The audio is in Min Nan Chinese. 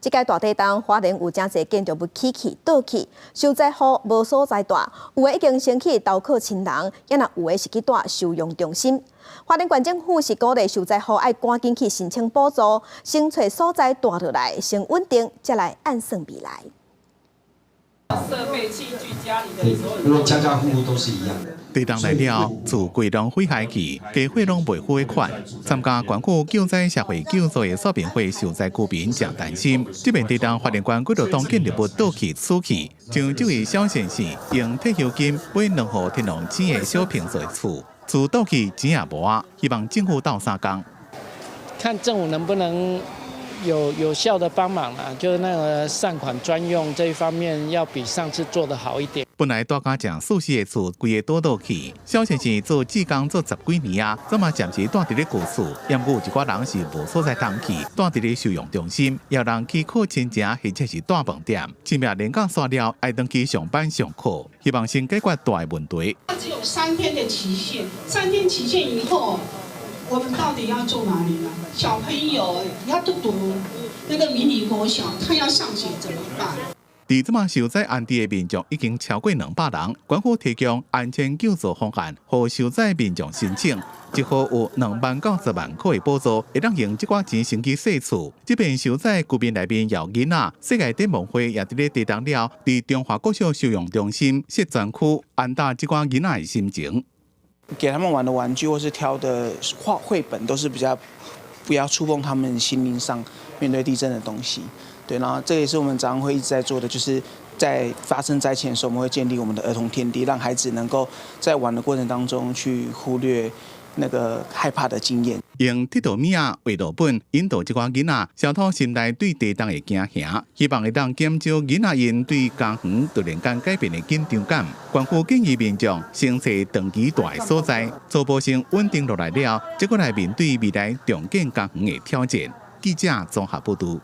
這擺大地震，花蓮有誠濟建築物起去倒去，受災戶無所在蹛，有的已經先去投靠親人，抑若有的是去蹛收容中心。花蓮縣政府是鼓勵受災戶愛趕緊去申請補助，先揣所在蹛落來，先穩定，才來按算未來。設備器具家裡的所有，因為家家戶戶都是一樣的。地震來了，厝規攏毀害去，家伙攏袂付款。參加縣府救災社會救助的說明會，受災居民誠擔心。這擺地震，花蓮縣幾多棟建築物倒去死去，像這位小先生用退休金買兩戶天龍錢的小坪數的厝，厝倒去錢也無啊，希望政府鬥相共。看政府能不能有效的幫忙啊，就是那個善款專用這一方面，要比上次做得好一點。本來蹛甲誠舒適的厝，規个倒落去。小先生做志工做十幾年啊，這馬暫時蹛佇咧舊厝，毋過有一寡人是無所在通去，蹛佇咧收容中心，也有人去靠親情或者是蹛飯店。前面連假煞了，愛轉去上班上課，希望先解決大的問題。只有三天的期限，三天期限以後，我們到底要住哪裡呢？小朋友要讀那個迷你國小，他要上學怎麼辦？佇這馬受災安置的民眾已經超過200人，縣府提供安全救助方案，予受災民眾申請，一戶有2萬到10萬塊的補助，會當用這寡錢先去踅厝。這邊受災居民內面有囡仔，世界展望會也佇咧地震了，佇中華國小收容中心設專區，安撫這寡囡仔的心情。給他們玩的玩具或是挑的畫繪本，都是比較不要觸碰他們心靈上面對地震的東西。對，然後這也是我們早上會一直在做的，就是在發生災情的時候，我們會建立我們的兒童天地，讓孩子能夠在玩的過程當中去忽略那個害怕的經驗。用鐵道物仔畫圖本引導這寡囡仔消除心內對地震的驚嚇，希望會當減少囡仔𪜶對家園突然間改變的緊張感。縣府建議民眾先揣長期蹛的所在，初步先穩定落來了，才閣來面對未來重建家園的挑戰。記者綜合報導。